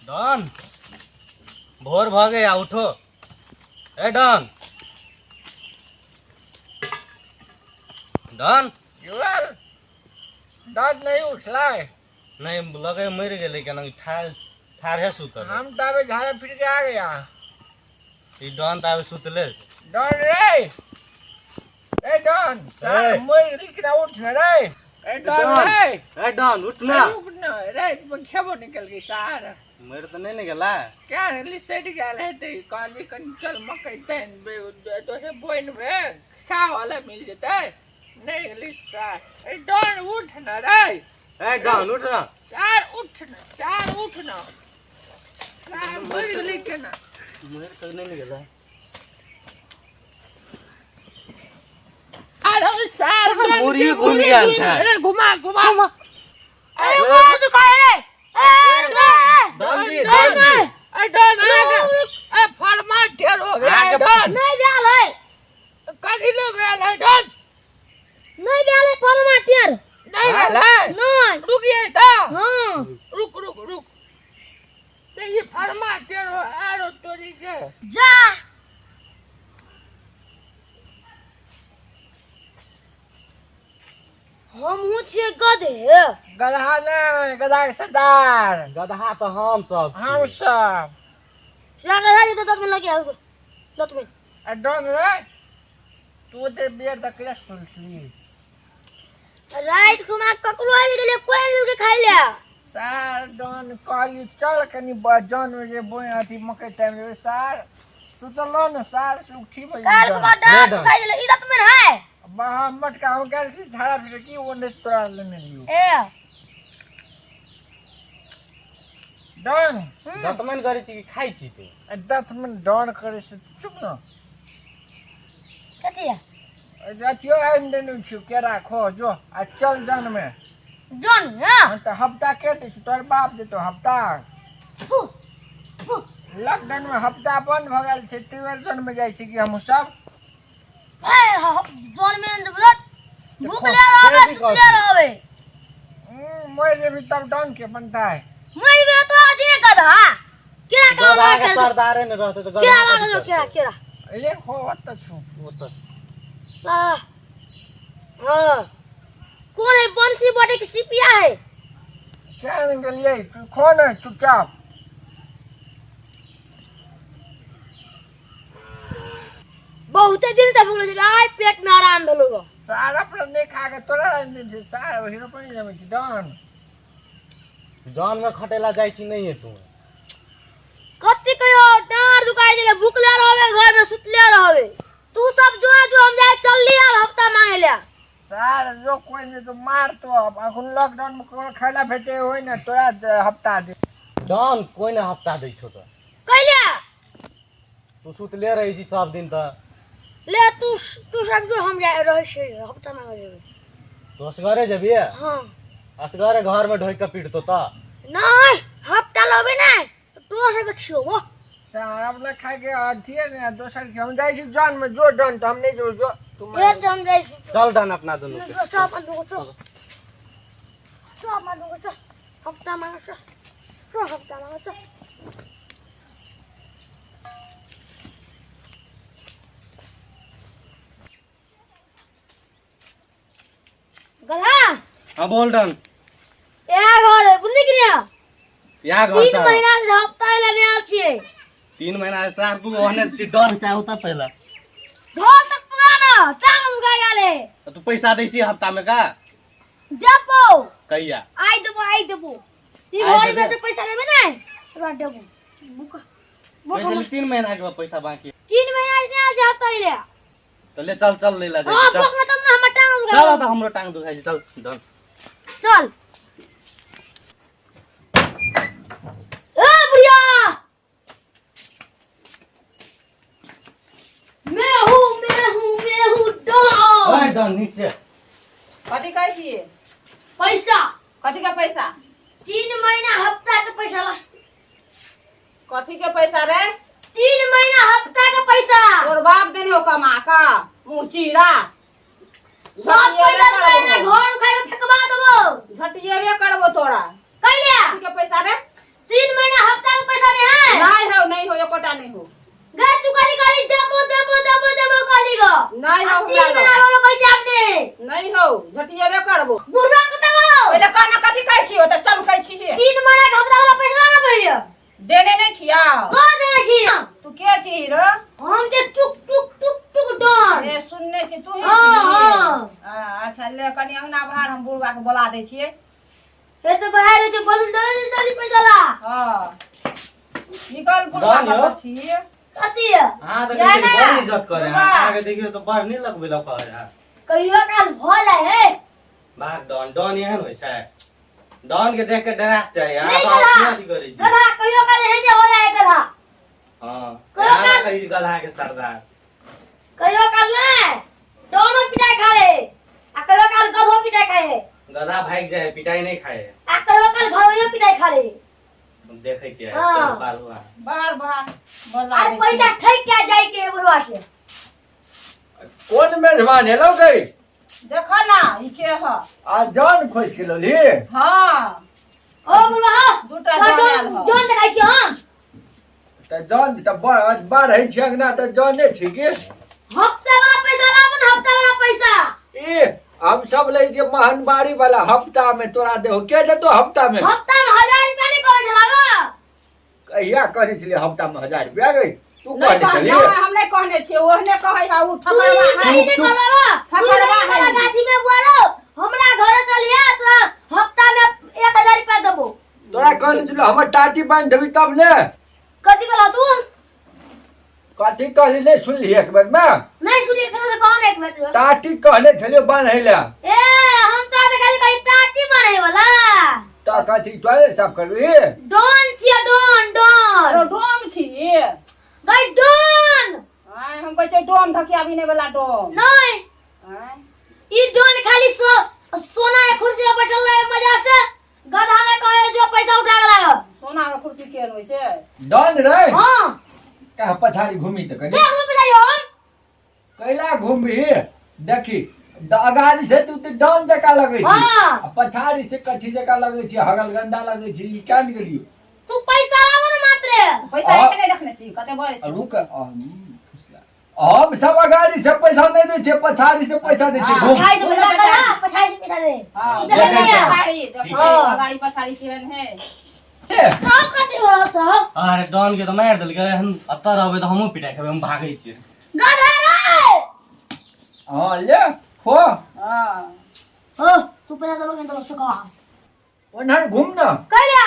Don, भोर भ गया, उठो। ए डॉन, डॉन। जुअल डॉन नहीं उठला है। नहीं लगे मर गेलै केना ठार ठाढ़े सुतल। हम ताबे झाड़ा फिर के आ गया। ई डॉन ताबे सुतले। डॉन रे, ए डॉन, सार मर गेली कि ना, उठ ना रे, ए डॉन रे। ए डॉन, उठ ना। रुक ना रे, खेबो निकल गई सार। मर तो नहीं ने गेला? क्या ली सेट गेल है ते कहली कनी चल मकई तैन तो से बोइन में खा वाला मिल जेतै, नहीं गेली सार। ए डॉन, उठ ना रे। ए डॉन, उठ ना। सार उठ ना, सार उठ ना, सार मर गेली केना? मर तो नहीं ने गेला? अरे सार मुरी घूम गेल छै। अरे घुमा घुमा। अरे वो तो खाए रे, ए डॉन जी, डॉन जी। ए डॉन आ गया, ए फरमा ढेर हो गया। आगे। डॉन। नहीं भेल है। कथी ले भेल है डॉन? नहीं भेल है फलना टेर। नहीं भेल है? नहीं। रुकिए तो। हाँ। रुक रुक रुक, ते ये फरमा ढेर हो आरो तोरी के। जा, हमहूँ छियै गधे। गधा नहीं, गधा के सरदार। गधा तो हम सब छी। हम सब। गधा जेतै 10 मिनट लगे, 10 मिनट। आ डॉन रे, तू ते बेर तक सुनसी। राइत खुमा ककरो आबि गेलै, कोई के खाइ ले। सार डॉन, कहली चल कनी जन में जे बोए अथी मकई टाइम रे, सार सुतलो न सार से उठी बजे। काल खुमा डांट डॉन। खाइ ले, ई दत में है। महा मटका हम गेल छी झाड़ा फिर की ओने तोरा लेने लियो। ए। डॉन। दतमन करै छी कि खाइ छी तू? 10 मिनट डॉन करे से चुप न। कथी है? अथियो आनि देने छी, केरा खो जो आ चल जन में। जन है। हम तऽ हफ्ता के दै छी, तोहर बाप देतो हफ्ता? लॉकडाउन में हफ्ता बंद भऽ गेल छै, तेवर जन में जाइ छी कि हमहूँ सब। ए जन में बोलत भूख ले रहबे, सुतले रहबे। मर जेबी तब डॉन के बनता है। मरबे तो आज ने गधा केरा कहाँ गधा के लगा? सरदारे ने रहते तो गधा केरा कथी लगा दो, केरा करतै? केरा। ले खो ओतऽ छु। ओतऽ। हाँ, कौन है बंसी बटे के सिपिया है? क्या निकलिए, तू खो ना चुपचाप। बहुते दिन से भूख लगे, आइ पेट में आराम भेलो गो। सारा अपना नहीं खा के तोरा राखि दै छै सारा, हीरो पर जमै छी डॉन। जन में खटेला जाइ छी नहीं है तू। कथी कहियो, डाँर दुखाइ गेलै, भूखले रहबे, घर में सुतले रहबे, तू सब जो जो हम जाए चलली आब हफ्ता मांगे ले। सार जो कोई नहीं तो मार तो, अब अखन लॉकडाउन में कोनो खाइला भेटे होय ना तोरा हफ्ता दे। डॉन, कोई ने हफ्ता दै छौ तऽ? कैले? तू सुतले रहै छी सब दिन तऽ। ले तू तू सब जो हम जाए रहै छै हफ्ता मांगे जेबै। तू असगरे जेबही? हाँ। असगरे घर में ढोइ के पीटतो तऽ। नहीं, हफ्ता लेबै नहीं तो तू सब छियो वो। सार अपना खाए के अथी है ने दोसर के, हम जाइ छी जन में, जो डॉन तो हम नहीं जो जो तू ये तो हम जाए छी। चल डॉन, अपना दुनू के। चल अपन दुगो, चल चल अपन दुगो, चल हफ्ता मांगे, चल चल हफ्ता मांगे, चल। गधा। हाँ, बोल डॉन। इएह घर है, बुझली कि नहीं? यहाँ घर 3 से महीना से हफ्ता लेने आयल छियै। 3 महीना से सार तू ओहने छी डर से होता पहला। घर तक पुराना टांग उगा गेलै। तो तू पैसा दै छी हफ्ता में का? देबो। कहिया? आइ देबो, आइ देबो। ई आइ घर में देबे? से पैसा लेबे नै तोरा देबो। Book book. पैसा 3 महीना के बाद पैसा बाकी। 3 महीना से आयल छै हफ्ता ले। तो ले चल, चल ले ला जाइ। हाँ। चल। बुक ना तब ना हमर टांग उगा। चल तऽ हमरो टांग दुखाइ छै, चल डॉन। चल। ए बुढ़िया, मैं हूँ, मैं हूँ, मैं हूँ डॉन। ओए डॉन, नीचे। कथी कहै छियै? पैसा। कथी के पैसा? 3 महीना हफ्ता के पैसा ला। कथी के पैसा रे? 3 महीना हफ्ता के पैसा। तोर बाप देने हो कमा का मुँह चीरा? सब पैसा दे ना, घर उखाड़ के फेंकवा देबो। झटिएबे करबो तोरा। कैले? कथी के पैसा रे? 3 महीना हफ्ता के। झटिएबे करबो। बुढ़वा कतऽ गेलौ? पहिले कह ना कथी कहै छी, ओतऽ चमकै छी। 3 महीना के हफ्ता वाला पैसा ना पड़िया। देने नहि छियौ? कह देने छी। तू के छी रो? हम जे टुक टुक टुक टुक डॉन। ए, सुनने छी तू ही हाँ, छी? हाँ। आ, अच्छा ले कनि अंगना बाहर, हम बुढ़वा के बोला दै छियै। हे तो बाहर छै, बदल जल्दी जल्दी पैसा ला। हँ, निकल बुढ़वा। जान यौ। कतऽ छी? कथी है? अहाँ तऽ या कहै छियै ना। बड़ इज्जत करे बुढ़वा। अहाँके देखियौ तऽ बड़ नहि लगबै लए कहै है। कहियो काल भऽ जाइ है। भाग, डॉन डॉन एहन होइ छै? डॉन के देख के डरा के चाही। अहाँ नहीं तऽ गधा। अपने अथी करै छी। गधा कहियो काल एहन जे हो जाइ है गधा। हँ। कहियो अहाँ काल- कहै छी गधा के सरदार। कहियो काल नहि डॉनो पिटाइ खा ले आ कहियो काल गधो पिटाइ खाए है। गधा भागि जाइ है, पिटाई नहि खाइ है। आ कहियो काल घरोइयो पिटाइ खा ले। हम देखै छियै। हाँ। चलू, बाहर अहाँ। बाहर बाहर बोला आर दै पैसा छियै। ठकि के जाइ के बुढ़वा से। कोन मेजबान एलौ गई? देखो ना, ई के ह? आ जान खोजि के लौली। हँ। ओ बुढ़वा हो। दूटा तोरा जन आयल ह। जन देखाइ छियौ हम। तऽ जन तऽ बढ़ै छै अंगना तऽ जने छी की? हफ्ता वाला पैसा लाबो ने, हफ्ता वाला पैसा। ई हम सब लै छियै महनबारी वाला, हफ्ता में तोरा देहो के देतो हफ्ता में? हफ्ता में 1000 रुपया नहीं करै छला गो? कहिया कहने छलियै हफ्ता में 1000 रुपया गई? तू नहीं कहने कह छलियै? नहीं, हम नहीं कहने छियै, ओहने कहै है उ। तू ठकरवा ई है। कही नहीं कहला गो। तू ठकरवा नहीं कहला है। गाछी में बुआरो हमरा घरे चलिया तो हफ्ता में 1000 रुपया देबो। तोरा कहने छलियै हमर टाटी बान्हि देबही तब ने। कथी कहला तू? कथी कहली नहि सुनली एक बेर में? नहीं सुनिए, कहाँ से कौन एक मिनट। टाटी कहने छलियै बान्है लए। ए, हम तो अभी खाली कही टाटी मारे वाला। तऽ कथी टॉयलेट साफ करबही? डॉन छियै, डॉन डॉन। अरे डोम छी। गई डॉन। आय, हम कहै छियै डोम धकिया बिने वाला डोम। नहीं। आय। ई डॉन खाली सोना के कुर्सी पर बैठल रहे मजा से, गधा में कहे जो पैसा उठा के लागल। सोना के कुर्सी केहन होइ छै? डन रे। हाँ। कहाँ पछाड़ी घूमी तऽ कनि। देख लू पिटाई हम। कैला घूमबी? देखी, अगाड़ी से तू तऽ डन जकाँ लगै छी। हाँ। आ पछाड़ी से कथी जकाँ लगै छी? हगल गंदा लगै छी। ई क्या गेलियो? तू पैसा लाबो ने मात्रे। पैसा आ- एके नहि रखने छी, कते बजै छी? रुक, हम सब अगाड़ी से पैसा नहि दै छियै, पछाड़ी से पैसा दै छियै। हाँ। घूम। पछाई से पैसा गधा, पछाई से पैसा दे। हाँ, ई देखै नहीं है। पछाड़ी देखो, हाँ। अगाड़ी पछाड़ी केहन है। सब कथी हो रहल सब? अरे डॉन के तऽ मारि देलकै। हम एतऽ रहबै तऽ हमहूँ पिटाइ खेबै, हम भागै छियै। गधा रे। हाँ, ले खो। हाँ। हो, तू पैसा देबो के तो सुखा। ओन्हर घूम ना। कहिया?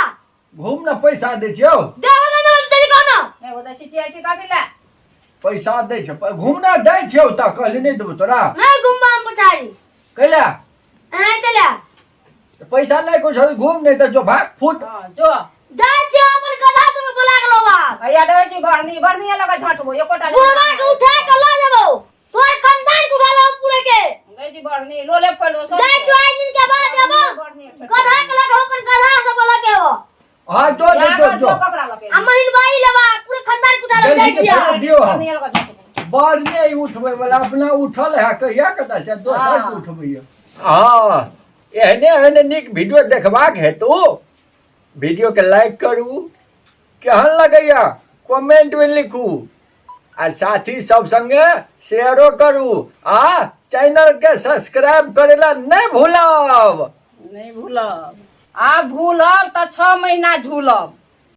घूम ना, पैसा दै छियौ। देबो के तो जल्दी कहो ना। नहि ओ दै छी, छियै छी कथी लए? पैसा दै छै, घूम ना, दै छियौ तऽ कहली नहि देबौ तोरा। नहीं घुमबा हम पछाड़ी। कैला? एनाही चले। पैसा नहि कुछ, घूम नहि तऽ जो भाग फूट। हाँ, जो। जाइ छी अपन गधा तुम बोला के लोबा। भैया रहै छी घरनी, घरनी लगे झटबो एकोटा। बुढ़वा के उठा के ल जेबो, तोर खानदान के उठा लेबो पूरे के। गई छी घरनी, लोले फोड़ दो सब। जाइ छी, आज दिन के बाद जेबो गधा के लगे, अपन गधा सब लगे हो। हाँ, जो जो जो जो। कपड़ा लगे। आ महीन बाई लेबा, पूरे खानदान के उठा ले जल्दी जाइ के छियै। छोड़ दियौ हम। घरनी लगे झटबो। बड़ नहि उठबै वाला अपना उठल है कहिया कतऽ से दोसर हाँ। के उठबैया। हाँ, एहने एहने नीक वीडियो देखबाक हेतु वीडियो के लाइक करू, केहन लगैया कमेंट में लिखू आ साथी सब संगे शेयरो करू आ चैनल के सब्सक्राइब करे ला नहीं भूलब। नहीं भूलब, आ भूलब तऽ 6 महीना झूलब।